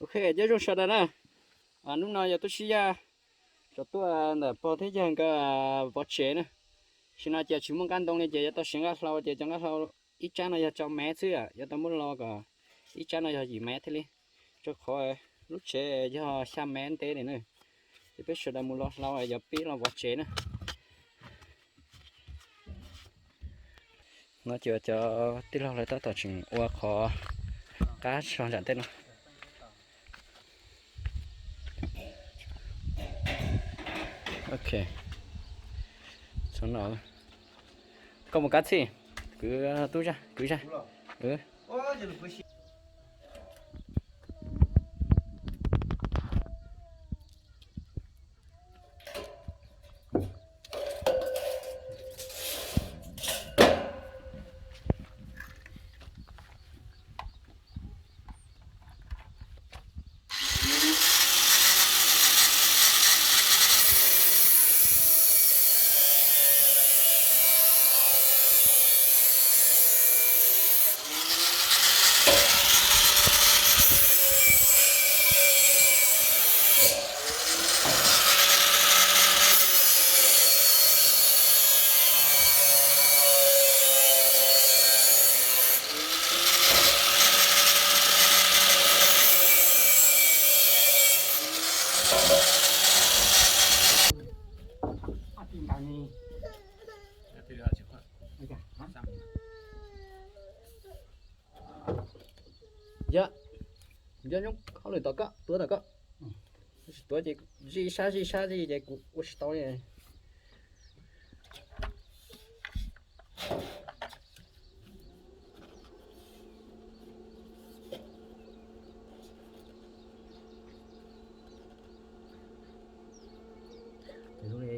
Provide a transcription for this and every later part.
Ok, nyob zoo sawv daws na. Hnub no yog tub Sib Yaj tso tuaj ntawm pog thiab yawg nkawd vov tsev na. Tam sim no ces tsis muaj nqaj ntoo li ces yuav tau siv nqaj hlau ces cov nqaj hlau ib tsab no yog rau mev xwb, yuav tau muab lo kom ib tsab no yog yim mev thiaj li, rau qhov lub tsev yog xya mev ntev li na. Ces peb sawv daws mus lo hlau yog peb los vov tsev na. No ces cov tij laug lawv tab tom tseem ua qhov qab tso nram tej no. Ok, koj mus kav txhij, kwv tub zaj, kwv zaj. Yog, yog nyoob hauj lwm tom koj, tuav tom koj. Tsis tuav ces zij sab zij sab zij ces kuv ua tsis tau li.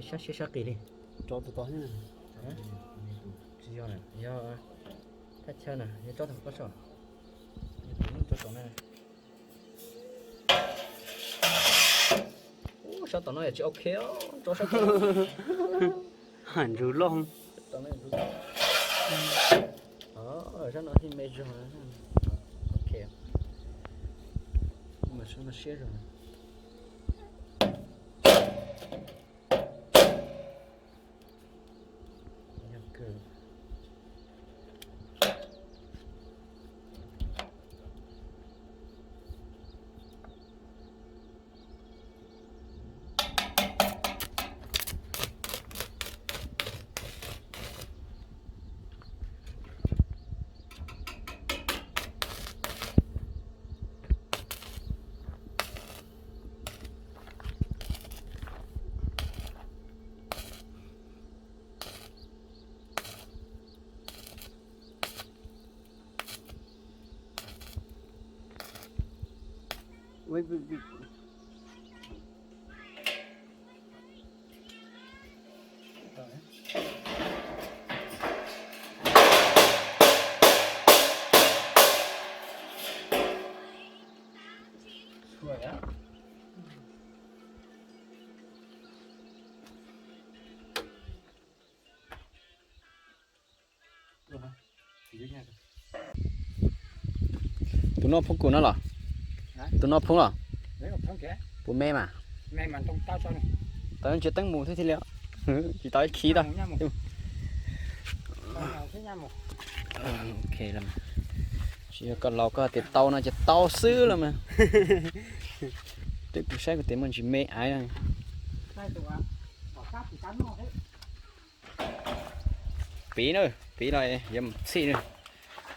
Sab siab sab qis li. Tso tus tod thiab. Tsis yog, yog thaj chaw na, yog tsob tag koj so. Yog tus yeej tso tod na. Ub, sab tom no yog tsis ok, tso sab tom. Ntsug loj. Sab no thiaj me zog. Ok, mas sab no siab zog. Tus no phoov kuv no los? Tus no phoov los? Puas me mas? Tau tsis teeb mus thiab thiaj li, tsis tau ib khib tau. Ok, tsis yog koj laus koj tias tau no ces tau xwb los mas. Twb kuv saib kuv tias muaj ntsis me aiv. Piv na, piv los yuav mus txhij na.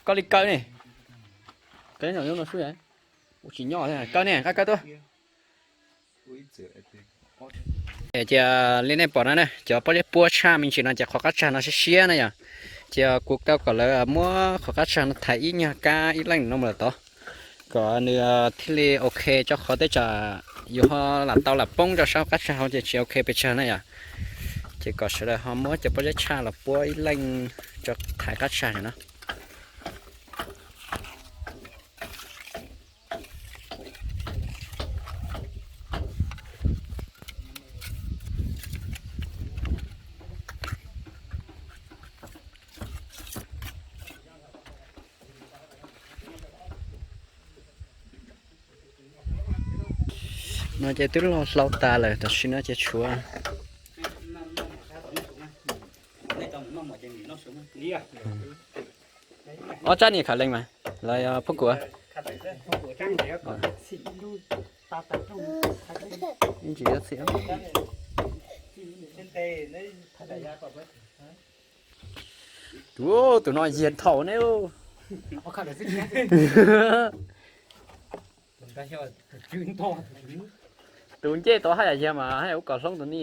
Koj li kaw ne. Kaw no xwb, ua tsis nyob thiab. Kaw ne, kaw kaw tuaj. Ces li nej pom no na, cov pob zeb puab tshaj me ntsis no ces qhov qab tsag no siab siab na yom. Ces kuv kaw kom lawv muab qhov qab tsag no thaiv ib nyuag kab ib leej no mus lawm tod, kom nws thiaj li ok, rau qhov tej tsam yus ho lam tau lam poob rau sab qab tsag hauv ces tsis ok pes tsawg na yom. Ces kom sawv daws ho muab cov pob zeb tshaj los puab ib leej rau thaiv qab tsag no. No ces twb loj hlau tas lawm, tam sim no ces tshuav ob tsab niag khav lees mas, los yog phub kuv. Tus, tus no yiag thaum ne. Tus ncej tau haj yam yag mas haj yam ub kom hloob tus ni.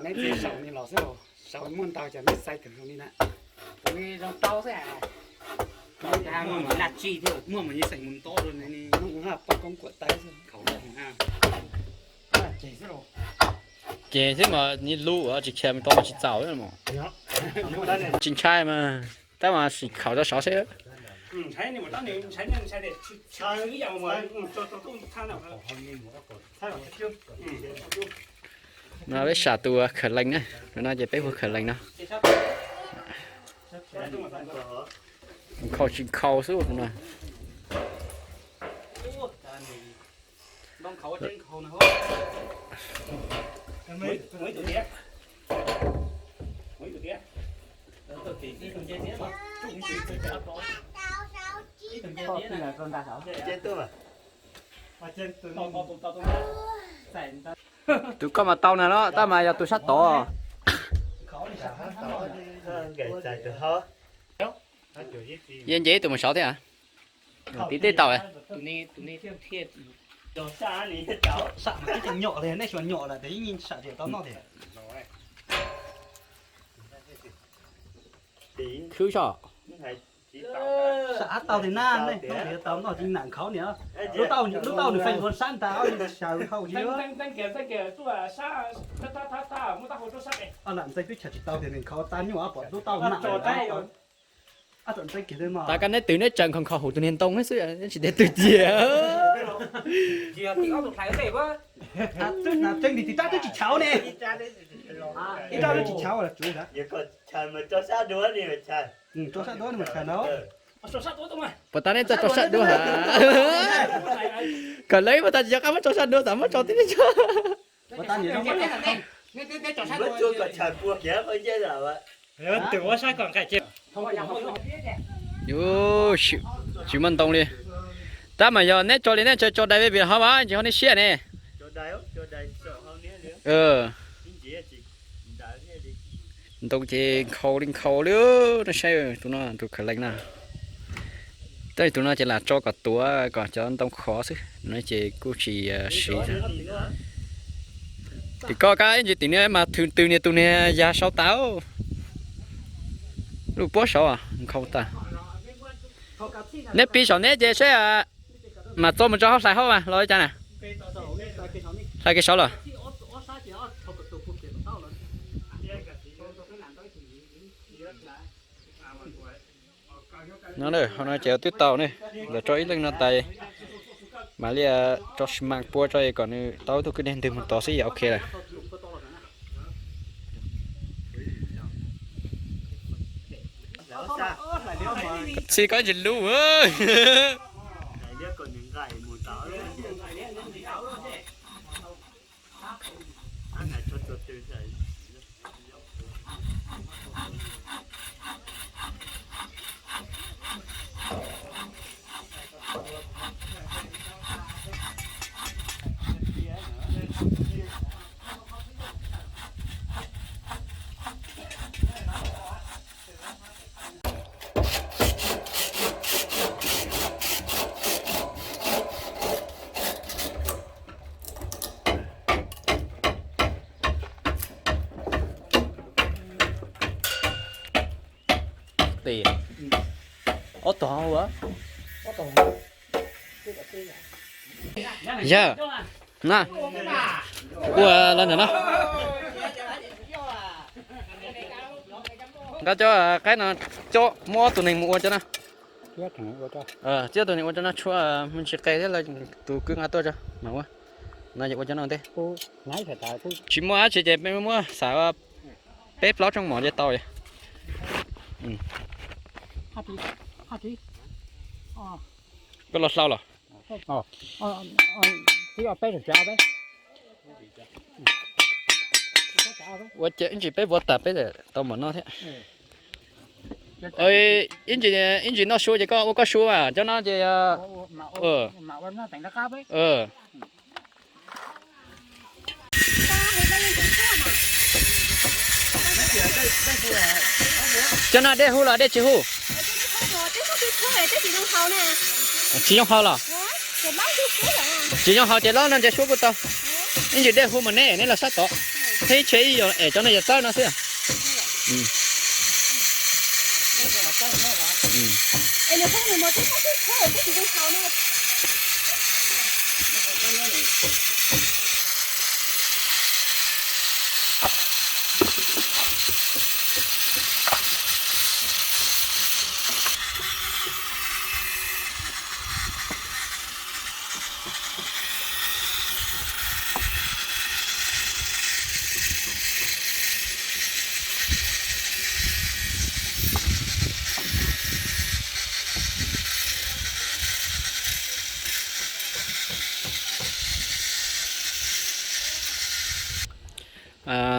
Neb txiv saum ni los xwb, saum muaj ntau cov neb xaiv kawg zoo li na. Tus ni zoo tau xwb. Muaj mas nab tsi thiab, muaj mas yeej xeem mus nto rau ni. Poj koob kuam tawb xwb. Ces xwb mas ni lub tsis khiav tau mas tsis txaus mas. Tsis ntshai mas, tab mas sim khaum rau saud seb. No peb sam tus khawv lees na, no ces peb hu khawv lees no. Nkhaus tsis nkhaus xwb tus no. Tus koj mas tau na los tab mas yog tus sab tod. Yeej nce ib tus mus saud thiab. Tiv tej tau. Tus ni, tus ni thiaj, tus sab mas twb tseem nyom li, nej xyuas nyom lawm tes yeej sam riam tau noj tiag. Khwb soj. Sam ab tau tiag na, nej hnub yuav tau noj tsis nam nkhaus niam. Lub tauj, lub tauj nws feem ua sab ntag, xyaw hau tsis. Lam ntxeev twb cham tsis tau tias nws nkhaus tag nyuaj pom lub tauj nam. Ab txom ntxeev kiag li no. Tas koj neb twg neb tsaws nkhaus nkhaus hauv tus niag ntoo xwb, neb tsis ntev twg tiag. Twb nam tseeb li tis rab twb tsis tshauv ne. Ib rab twb tsis tshauv los tsuav. Tso sab duab li mas tshais ntawd. Puas tas neb txawj tso sab duab hab? Kom lawv puas tas tsis nco qab muab tso sab duab tas muab tso tib neeg tso. Yus tsis muaj ntoo li. Tab mas yog neb tso li neb tso dais pem vim ho vas ntsis ho nej siab ne. Ntoo ces nkhaus li nkhaus li. Nej saib tus no tus khawv lees na. Tab tus no ces lam tso kom tuav kom cov ntoo khov xwb no ces kuj tsis siv. Tim koj kab ib ntsis tim no mas thwm tws niag tus niag yag sau tas. Lub puab saud nkhaus tas. Neb pib saum neb ces saib mas txo mus rau hauv hlais hauv mas los li cas na. Hlais kev saud los. No, hauv no ces twb tau ne, lawv tso ib leeg no tas, mam li tso xi mas pua tso kom nws tau tus kwj deg ntws mus tod xwb yog ok lawm. Txi koj tsis lub. Tes ob tog ua. Yog na, ua los ntawm no. Nqa cov qaib no coj muab ob tug neeg mus ua cov no. Txib ob tug neeg ua cov no tshuav me ntsis qe thiab lawv tus kwv nqa tuaj tso mas ua. No ces ua cov no ntej. Tsis muaj dab tsi ces peb muab xav peb plaub rooj mov ces tau. Koj los hlau los? Ua ces ib ntsis peb vuav tas peb tau mov noj thiab. Ib ntsis noj suab ces koj ua koj suab, cov no ces Cov no dej hu los dej tsis hu? Tsis zoo haus los? Tsis zoo haus ces lob no nce suab kuj tau. Ib ntsis dej hu mas neb ev neb los sab tod. Thiab ib tsheb ib yam es cov no yog txawb no xwb.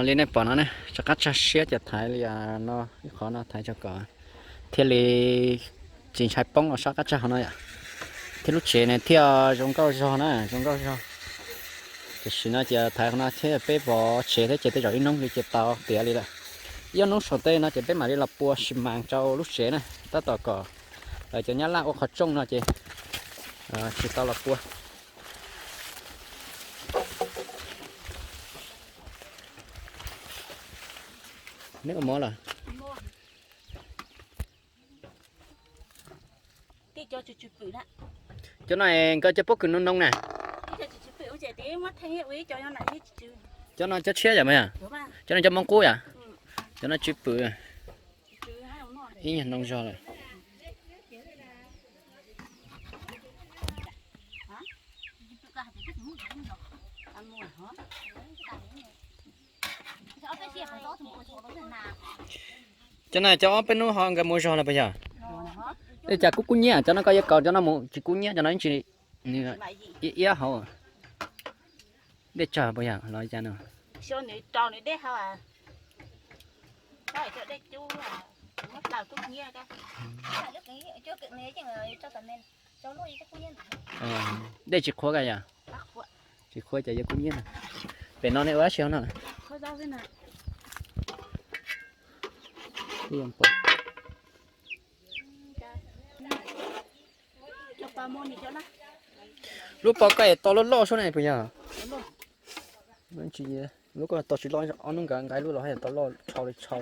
Li nej pom no ne, rov qab tsag siab ces thaiv li no ib qho no thaiv tso kom thiaj li tsis ntshai poob los sab qab tsag hauv no yom. Thiab lub tsev ne thiaj zoo nkauj zog na, zoo nkauj zog. Tam sim no ces thaiv qhov no thiab peb pov tsev thiab ces tej zaum ib hnub li ces tau tiav li lawm. Ib ob hnub saum tej no ces peb mam li los pua xi mas rau lub tsev na, tab tom kom lawv cov nyab laj ua qhov rooj no ces tsis tau los pua. Neb ua mov lawm? Cov no nkawd cov pob kws noo noo na. Cov no cov tshiab yom mas yom? Cov no cov mov qub yom? Cov no tsw pwm. Ib nyuag noo zog lawm. Cov no cov ob peb hnub ho nkawd mus zog lawm puas yog? Ua cas kub kub nyiab, cov no koj yuav kaus cov no mus tsis kub nyiab, cov no ib tsis iab iab hauv. Dej tsawg puas yog los cas no? Dej tsis qhuav ka yom? Tsis qhuav cas yuav kub nyiab na. Pem no nej ua dab tsi no? Lub pob koj es tau loj loj suab ne puas yog? Lub koj tau tsis loj, ob hnub nkawd nqa lub los tau loj tshau li tshau.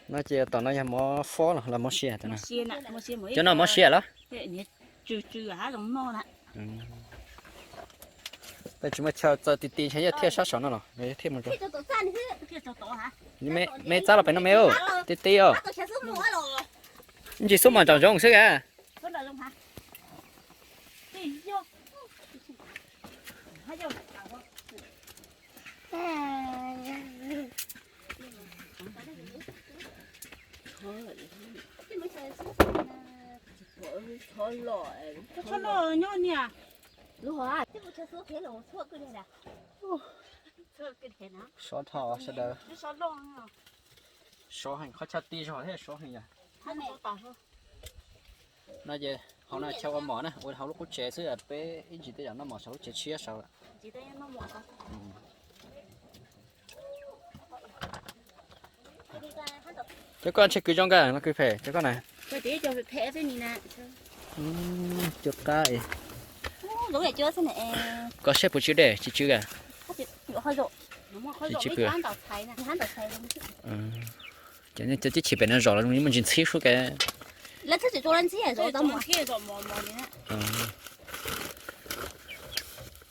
No ces tom no yog mov fob los los mov sia? Cov no mov sia los? Tsis muaj chaw txaws ti ti ntshe yog thiaj sab saud no los thiaj mus rau. Me txab los pem no me, ti ti os. Ntsis xub mos nraum zoov xwb a. Sov dhau sawv daws. Sov heev, qhov chaw ti zog thiab sov heev yom. No ces hauv no chaw ua mov na, ua hauv lub qub tsev xwb, peb ib ntsis tej zaum noj mov saum lub tsev tshiab saud. Cov koj ntshe kwv zoo nkauj no, kwv phem cov koj na. Cov qab, koj saib puas tsw dej, tsis tsw a? Tsis tsw. Cov tib chim pem no zom los zoo li muaj ntsis ntxhib suab ka.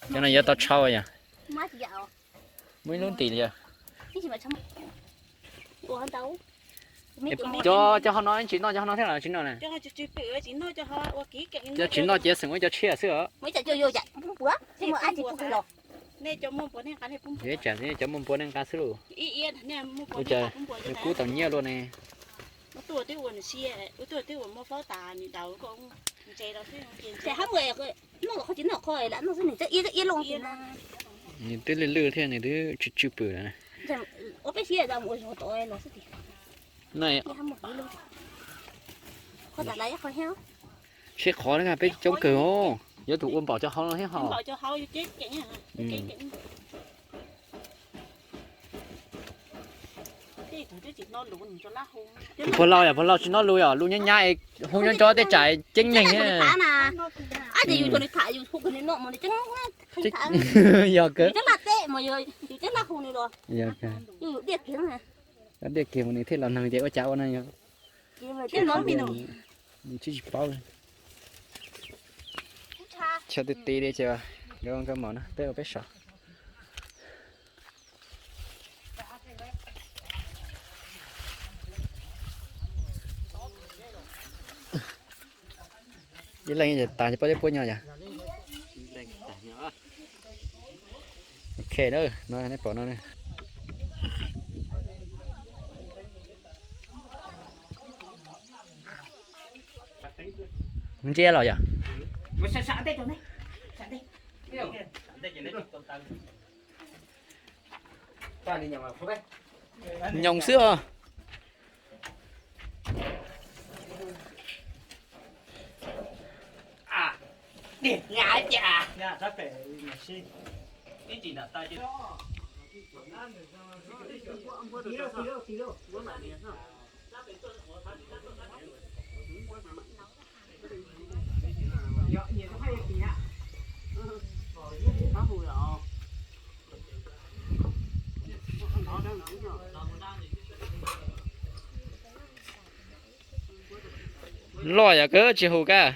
Cov no yuav tau tshau yom. Muaj ib lub ntim li os. Cov, cov hauv no tsis noj cov hauv no thiab los tsis noj na? Cov tsis noj ces xeem ua cov tshiab xwb os. Cov muaj npua nej nqa xwb lauj. Ua cas nws kub tau nyiaj luaj ne? Nws twb lwj lwj thiab nws twb tsw tsw pwm lawm. Sib qhov peb coob kawg os, yuav tsum ua npaum cov hauv no thiab ho. Tus pog laus yom, pog laus tsis noj lus yom, lus nyab nyab hu nyob nco tej tsam ceeb neeg. Yog kawg. Diaj kiag mus nws thiaj los neeg ces ua cas ua no yog. Tsis tsis paub. Chaw ti ti li ces nkawd nkawd mus na, peb ua peb saum. Ib leeg tas pab teb puab nyo yom. Ok na, no nej pom no. Ntsia los yom. Nyoos xwb os. Loj yam kawg tsis hum kab.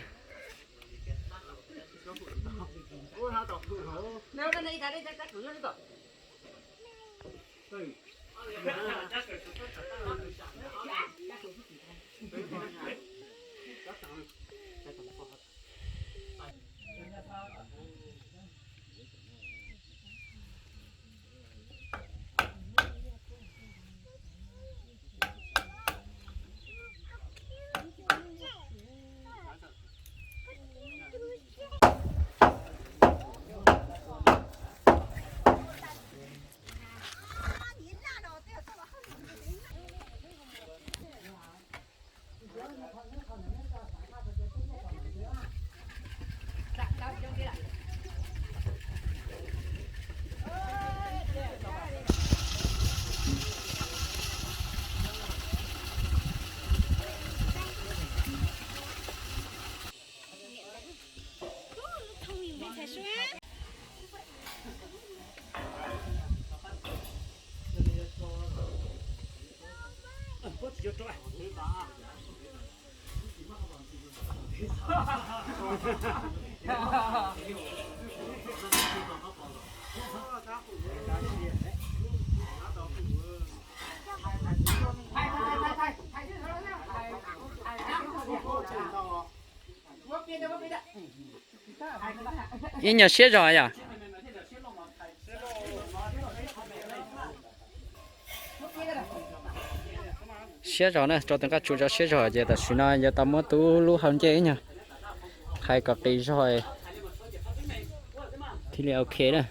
Ib nyuag siab zog yom. Siab zog na, rau tus nqaj tsu rau siab zog ces tam sim no yuav tau muab tub lub hau ncej ib nyuag qhais kom qis zog thiaj li ok na.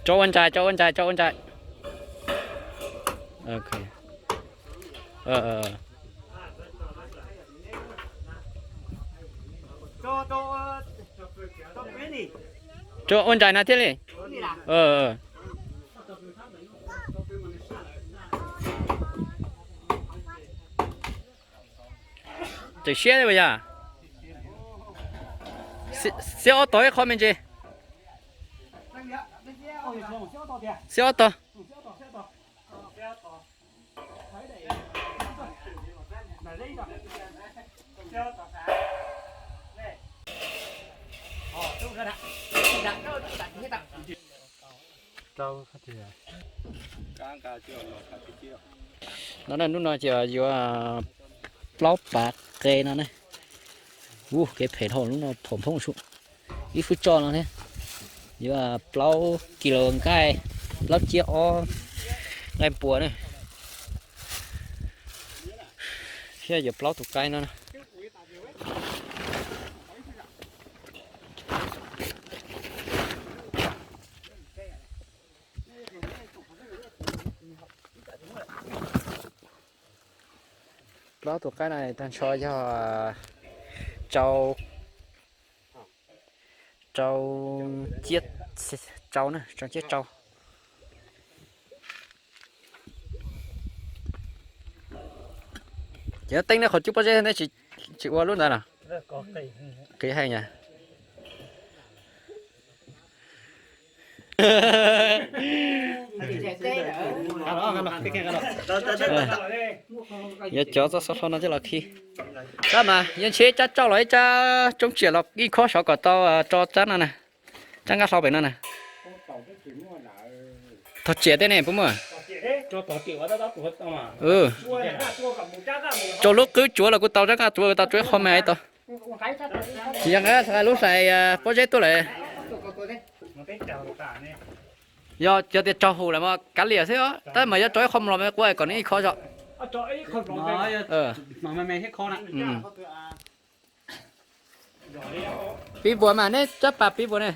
Tso ua ntsais, tso ua ntsais, tso ua ntsais. Tso ua ntsais no thiaj li. Tseem siab li yog. Xiab ob tog ib qho me ntsis. Xiab ob tog. No na, hnub no ces yuav plaub pas qe no ne. Ua kev phem dhau lub no, phoom phooj su. Ib fwj tso no thiab. Yuav plaub kis los nqaij, plaub ciab ob nqaij npua ne. Thiab yuav plaub tus qaib no. Plaub tus qaib no tag nrho yog rau, rau ciab, rau na, rau ciab rau. Ces teeb nej qhov cub pob zeb nej tsis ua lub ntawd los? Qis heev nyab. Yuav cov txoj xov hlau no coj los khi. Tab mas yuav ntshe ib tsab tsauj los ib tsab tsoob tsiam los ib khob saud kom tau tso tsab no na. Tsab nqaj hlau pem no na. Tog tsiam tej ne puas muaj? Tso lub qwb tsuav los kuj tau, tsab nqaj tsuav kuj tau, tsuav ib qho mas hais tau. Tsis yog nqa lub hlais pob zeb tuaj lawm. Yog cov tias tsaug hum lawm mas kav liam xwb os, tab mas yuav tso ib qho mlom mas quaj kom nws ib khob zog. Pib npuas mas neb tsab pas pib npuas ne.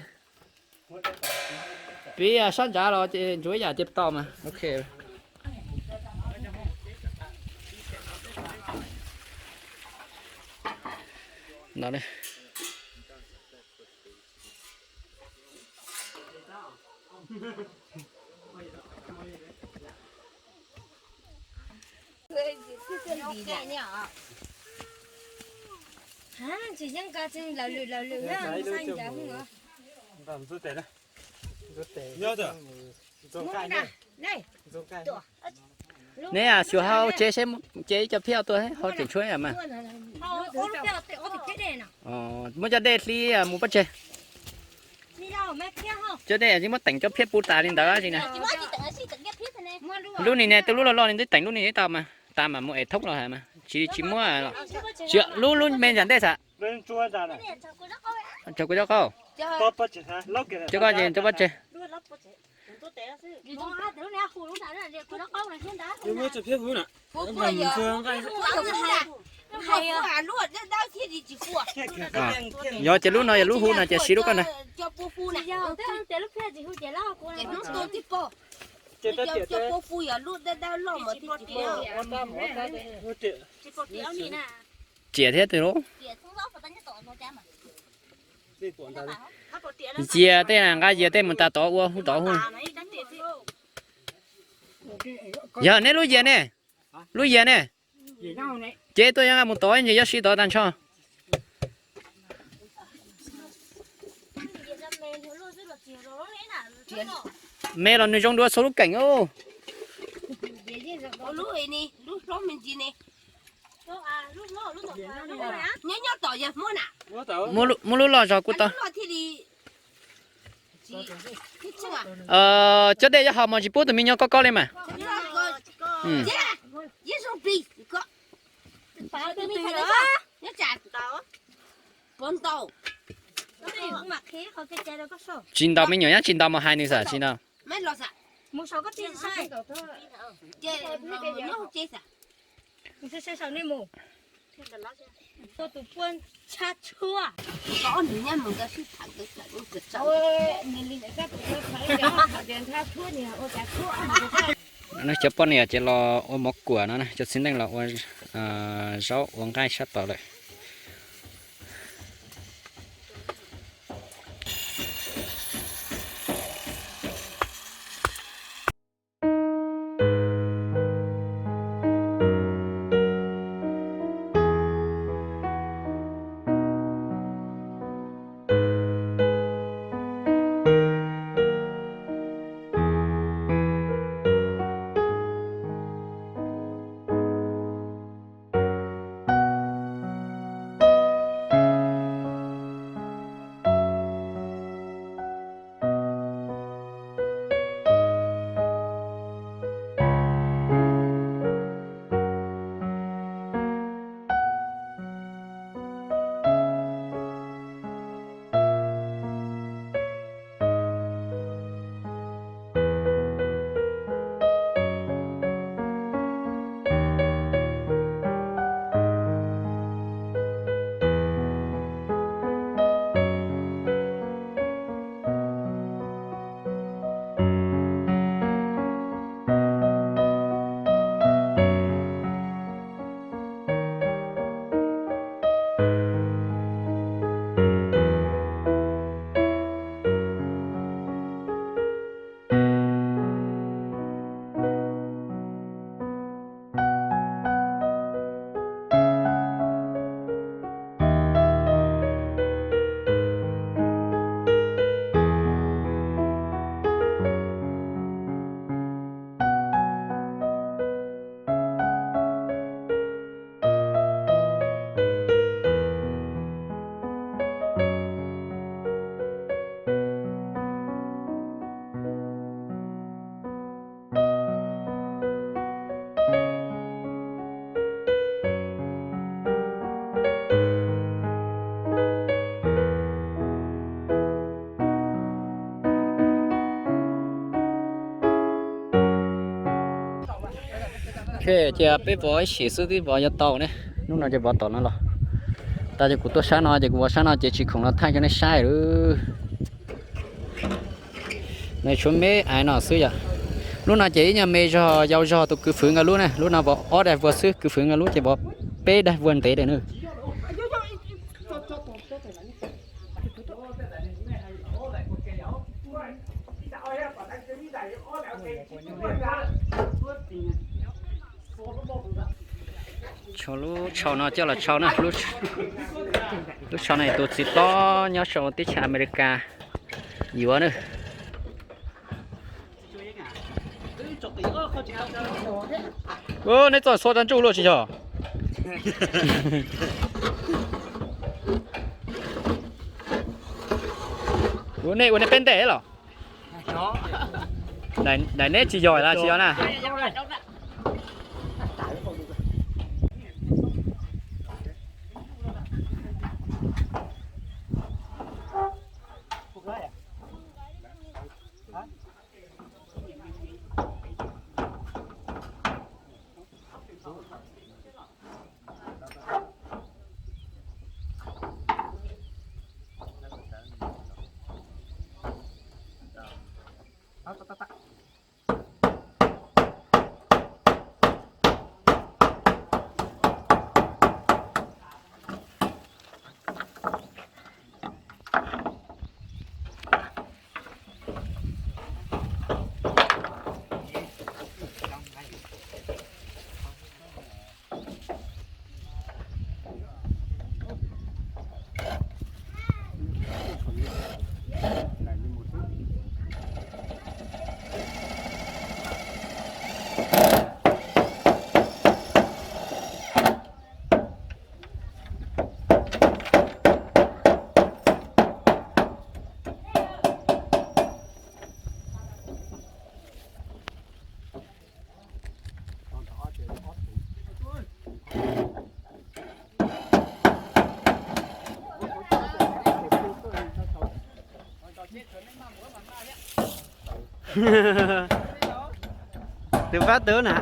Pib sab ntsav los ntsuav ib yam tias tau mas. Ok. Neb xyuas hauv tsev seb, ces ib co phiaj tuaj ho tseem tshuav yam mas. Muab cov dej hliv mus pov tseg. Cov dej yeej muab teem cov phiaj puv tas li ntawd zi na. Lub ni ne, tej lub loj loj li twb teem lub ni tau mas, tas mas mus es thoob los hais mas tsis, tsis muab. Tsis, lub, lub me ntawm ntej xav. Tsaug kuv zaub qaub. Cov ko ces cov pov tseg. Yog ces lub no yog lub hu no ces siv lub ko ntag. Tsiam thiab twg lub. Yias tej na, nqa yias tej mus tas tod ua hu tod hu. Yog neb lub yias ne, lub yias ne. Ces tuaj yog nqa mus tod ces yuav siv tod tag nrho. Me los nws zoo dua txhua lub keem os. Muab lub loj zog kuj tau. Cov dej yuav haus mas tsis pub tus me nyuam koj koj li mas. Tsis ntaus me nyuam nyab, tsis ntaus mas hais nws xav tsis ntaus. Cov poj niam ces los ua mov kuam no, cov txiv neej los ua zaub ua nqaij sab tod lawm. Ces peb vov ib sim xwb twb vov yuav tau ne. Hnub no ces vov tom no los. Tas ces kuv tuaj sab no ces kuv vov sab no ces tsis khoom los thaij rau nej saib lawm. Nws tshuav me aiv no xwb yom. Lub no ces ib nyuag me zog yau zog tus kwv fwv nkawd lub ne, lub no vov ob daim vuag xwb, kwv fwv nkawd lub ces vov peb daim vuag ntev daim na. Tsau lub tsau no coj los tsau na. Lub tsau no tus txiv hlob nyob rau teb chaws Amelikas yuav na. Neb txoj xua tsa ntsuj luaj tsis yog? Ua nej ua nej peb ntej los? Daim neb tsis yog los tsis yog na? Tus pab tub na.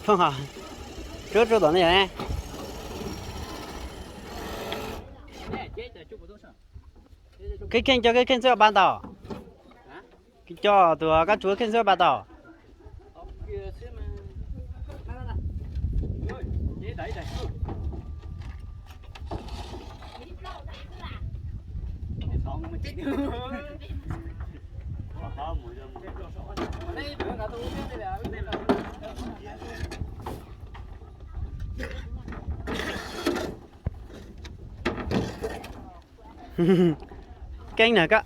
Thooj hos, rub rub tom nej yog ne. Kheej kheej cov kheej kheej xwb pab ntau. Cov tus kab tsuav kheej xwb pab tau. Keeb na koj.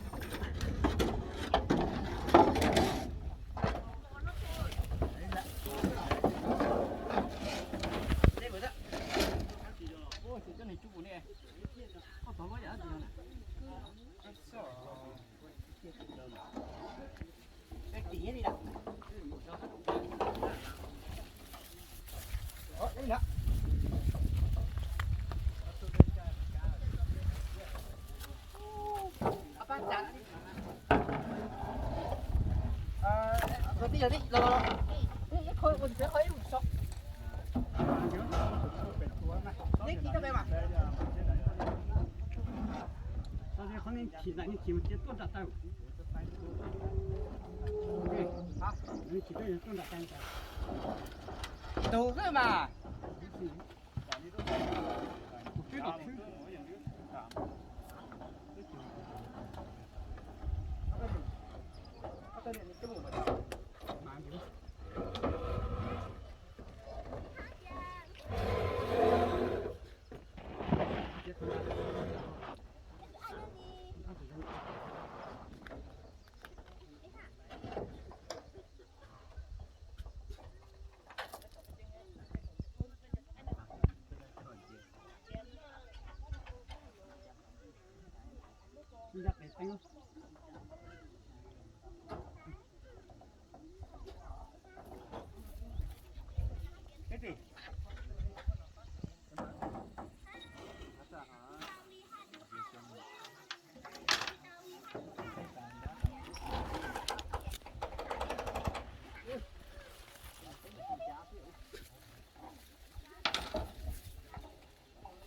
Tus xwb mas.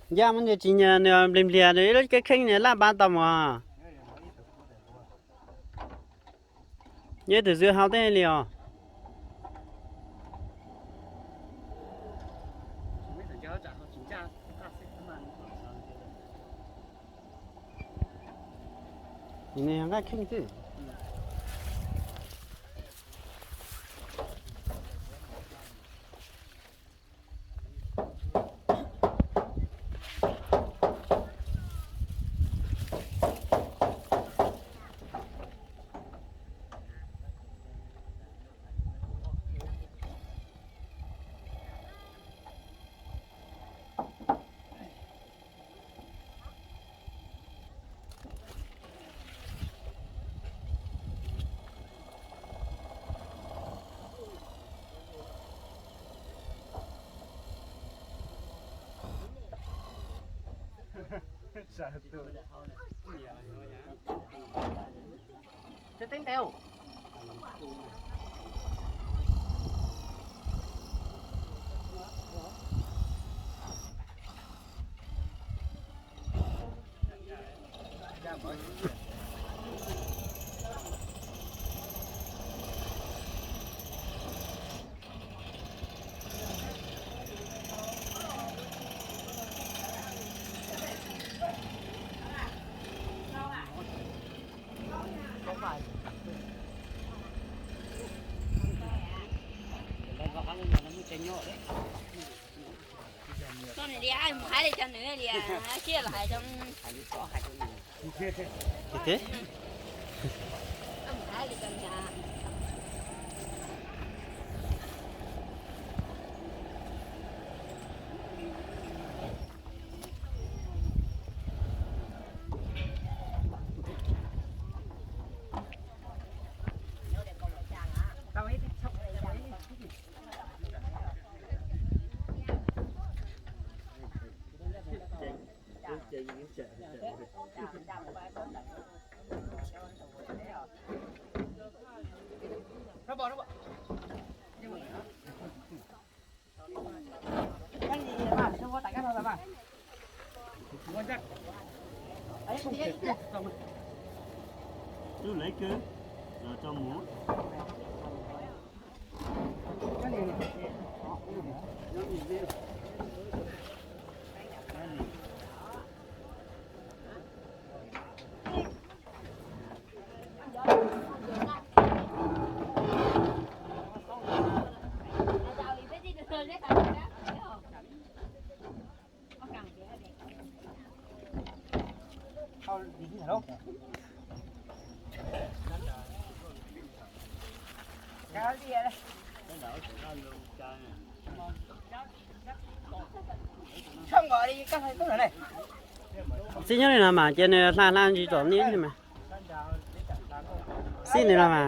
Ncaj muab nws tsis nyiam nws nplias nplias nws ib lub kheej nws laj pab tau mus. Nyob tus zws hau tej li os. Nws yog nqaij kheej xwb. Koj nws li mus hais li cov nws li, siab los hais rau. Mus hais li cov nws. Twb lawv kawg los tso mus. Xib nyob li no mas ces nws hla hla ntsis tom neb mas. Xib nws no mas.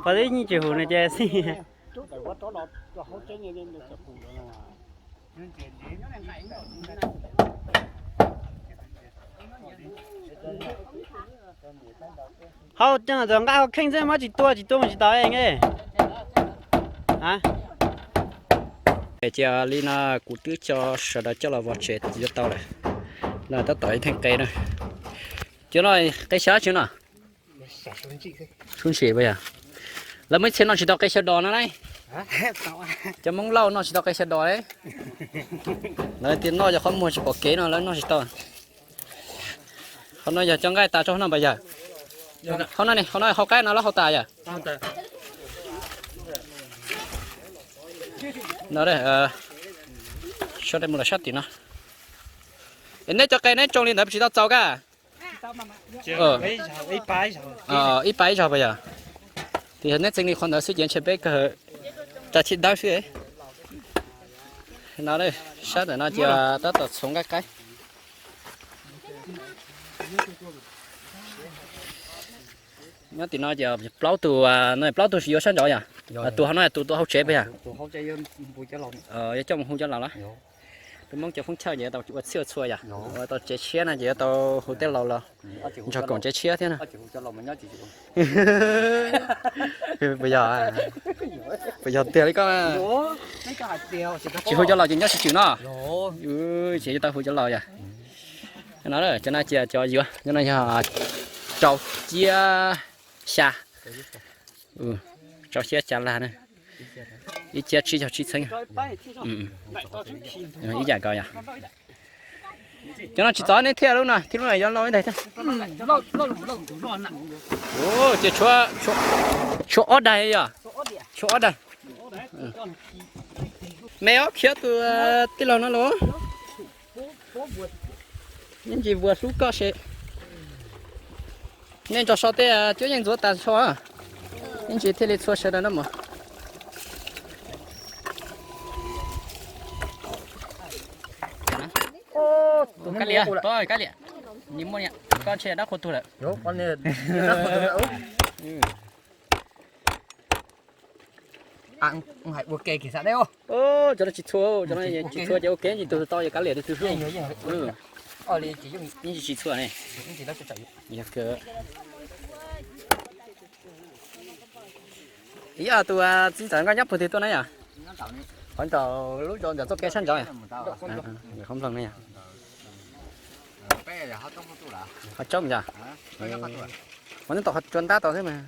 Qhov twb yeej tsis hum nws ces xib. Hau coj tus nqaij hau kheej xwb muab tsis tua tsis tua mus tsis tau nge. Ces li no kuv twb coj sawv daws coj los vov tsev yuav tau lawm. No tab tom ib theej qe na. Cov no qe xyab tsis no. Sub ntsis puas yog? Lawv muaj ib txhia noj tsis tau qe xyaw dos no na. Cov Hmoob Lauj noj tsis tau qe xyaw dos ne. Lawv tias noj cov qhov muag tsis pom kev no lawv noj tsis tau. Qhov no yog cov nqaij tas tso no pas yawg. Qhov no ne, qhov no hau qaib no los hau tas yawg. No, sawv daws mus lawm sab tim no. Es neb cov qe neb tsoo li ntawd tsis tau txaus kaj? Ib pa ib zaug pas yog. Tias neb txeev li qhov ntawd xwb ces ntshe peb kawg tsa chib dawb xwb. No sab ntawm no ces tab tom txhuav nqaij qaib. Nyob tim no ces plaub tug, plaub tug yuav sab nraud yog? Tus hauv no tus tua hauv tsev pas yog? Yuav coj mus hu cov laus los? Peb Hmoob cov Hmoob Chawj ces yuav tau ua txhij ua txhua yog? Ua tau tsev tshiab no ces yuav tau hu tej laus los nrog koom tsev tshiab thiab na. Puas yog? Puas yog tiag li koj? Tsis hu cov laus ces nyob tsis tswm no. Ces yuav tau hu cov laus yog? No cov no cia cov yuav, cov no yog rau ciab xya, rau ciab xya lag na, ib ciab tsib caug tsib txheeb. Ib yam nkaus yog. Cov no tsis txog neb thiaj lub no, thiaj lub no yuav lauj ib ntag thiab. Ces tshuav ob daig yog? Tshuav ob daig. Me ob khiav tus tij laug no los? Yeej tsis vuas hlub koj se. Nej nrog so tej cuab yeej ntxuav tas nrho, yeej tsis thiaj li txhua sawv daws no mas. Kab liam, kab liam, nws muaj niam koj ntshe dab qhua tuag lawm. Cov no tsis txhua, cov no tsis txhua ces ua kev tsis tus tau yog kab liam tus tus. Yeej tsis txhua ne. Ib yam tus txiv ntxawm nkoj nyob puag twg tuaj na yom? Qhov nraum lub zos ntawm txoj kev sab nraud. Qhov nploog ne yom? Qhov tsob yom? Qhov nyob tom qhov tsua ntab tau xwb mas.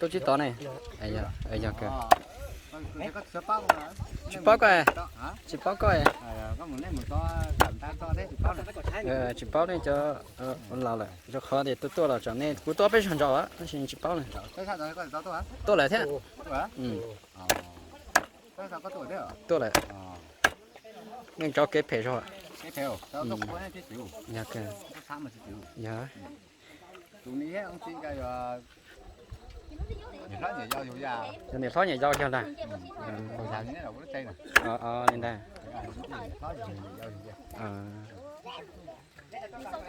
Tub tsib tod ne. Yog kawg. Tsis paub koj, tsis paub koj. Tsis paub nej cov ua laus lawm, rau qhov tias tuaj tuaj los tseem nej, kuv tuaj peb zaug nraud tab sis tsis paub ne. Tuaj lawm thiab. Tuaj lawm. Nej nrov kev phem zog. Yog, yog. Yog niam hlob niam yau yog ntag. Li ntag.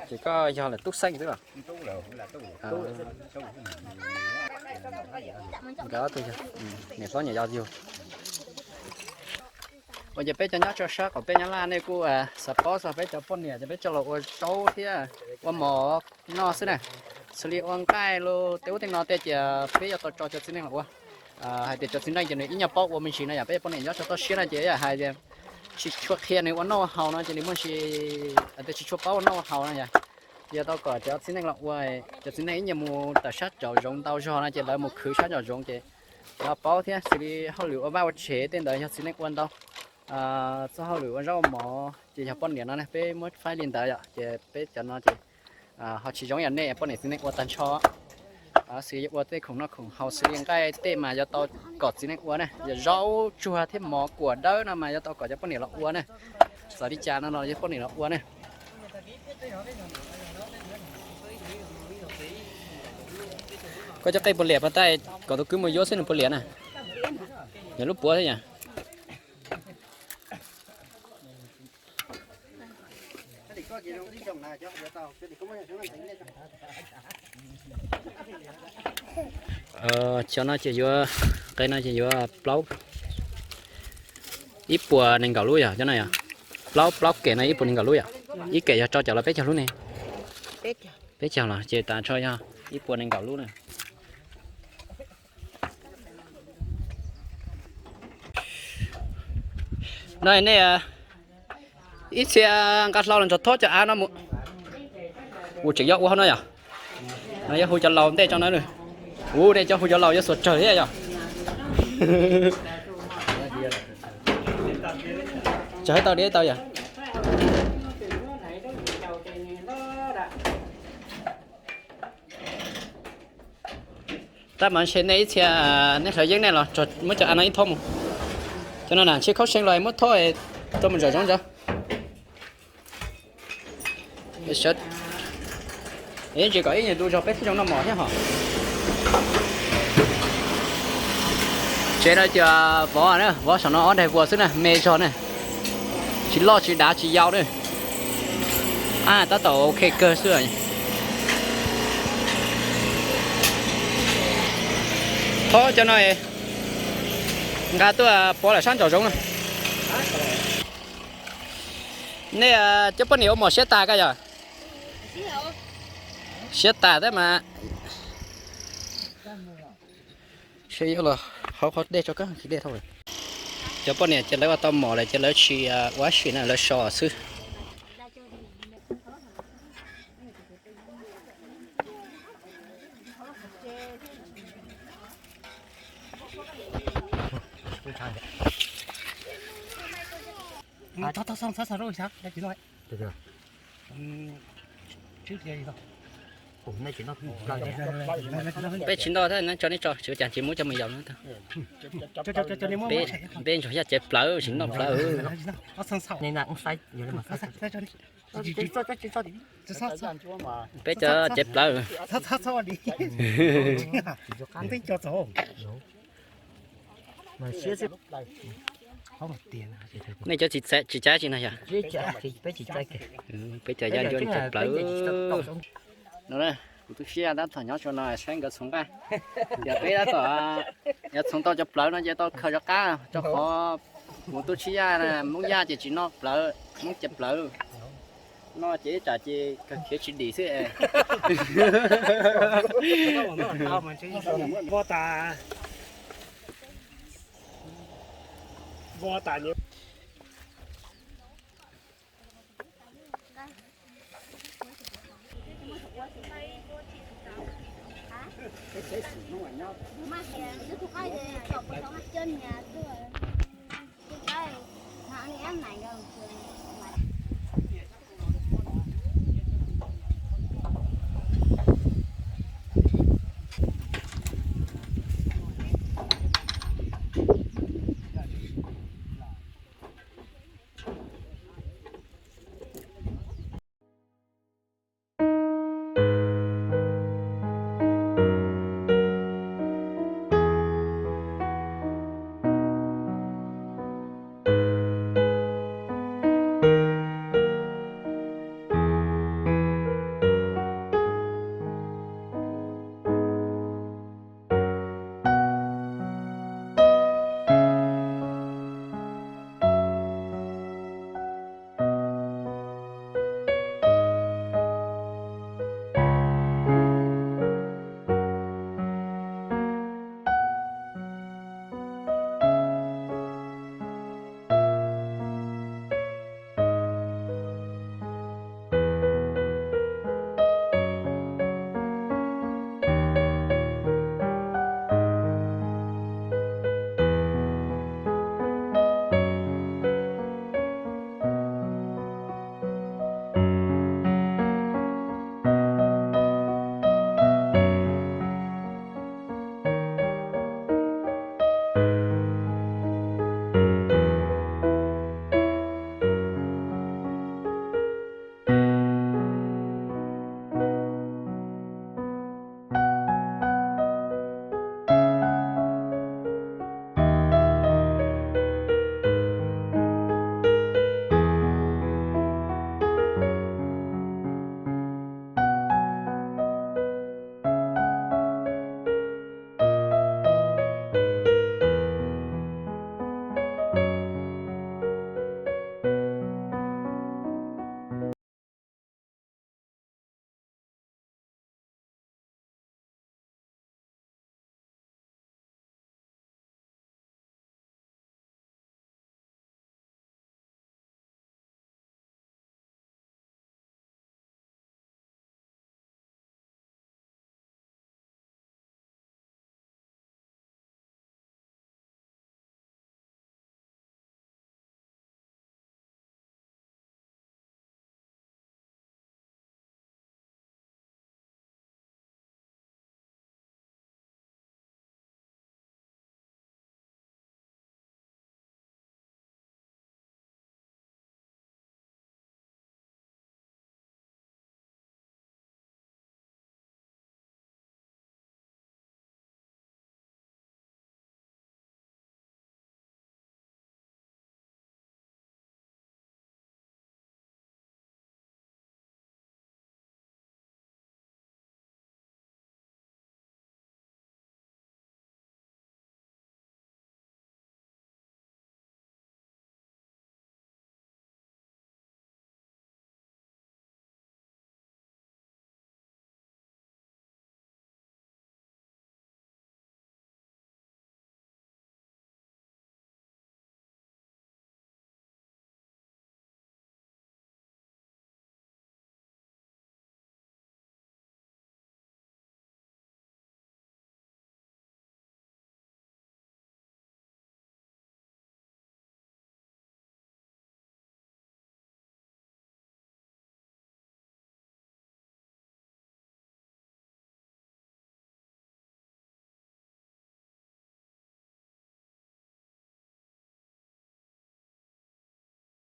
Ces koj yog lawm tub xeeb xwb los? Nkawd ob tug yog niam hlob niam yau yug. Ua ces peb cov nyob rau sab qaum teb Nyab Laj nej kuj xav paub txog peb cov poj niam ces peb coj los ua zaub thiab ua mov noj xwb na. Xws li ua nqaij los tej ub tej no tej ces peb yuav tau tso cov txiv neej los ua. Hais tias cov txiv neej ces nws ib nyuag paub ua me ntsis no yom, peb poj niam nyob rau toj siab no ces yam hais tias tsis tshua qhia nws ua noj ua haus no ces nws muaj ntsis hais tias tsis tshua paub ua noj ua haus no yom. Ces yuav tau kom cov txiv neej los ua, cov txiv neej ib nyuag mus tawm sab nraum zoov ntau zog no ces lawv mus khwv sab nraum zoov ces lawv paub thiab. Xws li hauj lwm ua vaj ua tsev tej ntawd yog txiv neej ua ntau. Txog hauj lwm ua zaub ua mov ces yog poj niam no ne, peb muab faib li ntawd yom. Ces peb cov no ces ho tsis zoo yam nej poj niam txiv neej ua tag nrho. Xws li ua tej khoom noj khoom haus xws li nqaij tej mas yuav tau kom txiv neej ua ne, yog zaub tsuag thiab mov kuam dawb no mas yuav tau kom cov poj niam los ua ne. Txawm li cas no los yog poj niam los ua ne. Koj cov qe puas liam pas tas, kom tus kwv mus yuav xwb nws puas liam na. Nws lub puav thiab yom. Cov no ces yuav, qe no ces yuav plaub, ib puas nees nkaum lub yog cov no yog. Plaub, plaub kem no ib puas nees nkaum lub yom. Ib kem yog rau caum los peb caug lub ne? Peb caug los ces tas nrho yog ib puas nees nkaum lub na. No nej ib txhia nqa hlau los nrog thob cov av no mus. Ua tseem yog ua hauv no yom. No yog hu cov laus ntej tso na. Ua nej cov hu cov laus yuav xuas tsawg thiab yom. Tsawg tau diav tau yom. Tab mas ntshe nej ib txhia nej hlawv yeeb nej los muab cov av no ib thob mus. Cov no na ntshe khaub seev los muab thob rau mus zom zoov ntawd. Ntsis kom ib nyuag tus zog peb thiaj zoo noj mov thiab hos. Tsev no ces vov na, vov saum no ob daig vuas xwb na, me zog na. Tsis loj tsis dav tsis yau na. Ab, tab tom ok kawg xwb. Thob cov no nqa tuaj pov lawm sab ntsaum zoov na. Nej cov poj niam ua mom siab tas koj yog? Siab tas thiab mas. Seb yuav los hau qhov dej tso, kab dej dhau. Cov poj niam ces lawv ua tau mom lawm ces lawv tsis ua sim na, lawv so xwb. Peb tsis ntoj thiab, tso nej tso, tsis ua cas, tsis muab coj mus yaus no. Peb ntsuag yaj cev plawv tsis noj plawv. Peb cov cev plawv. Nej cov tsis cav tsis no yog? Peb cov yaj ncuab cev plawv. No, kuv tus tsib yaj tab tom nyob saum no saib nkawd txhoov nqaij. Yog peb tab tom, yog txhoov tau cov plawv no ces tau khaws rov qab, rau qhov kuv tus tsib yaj, Hmoob yaj ces tsis noj plawv, Hmoob cev plawv. Noj ces ib tsam ces kawg khiav tsis dim xwb. Vov tas, vov tas.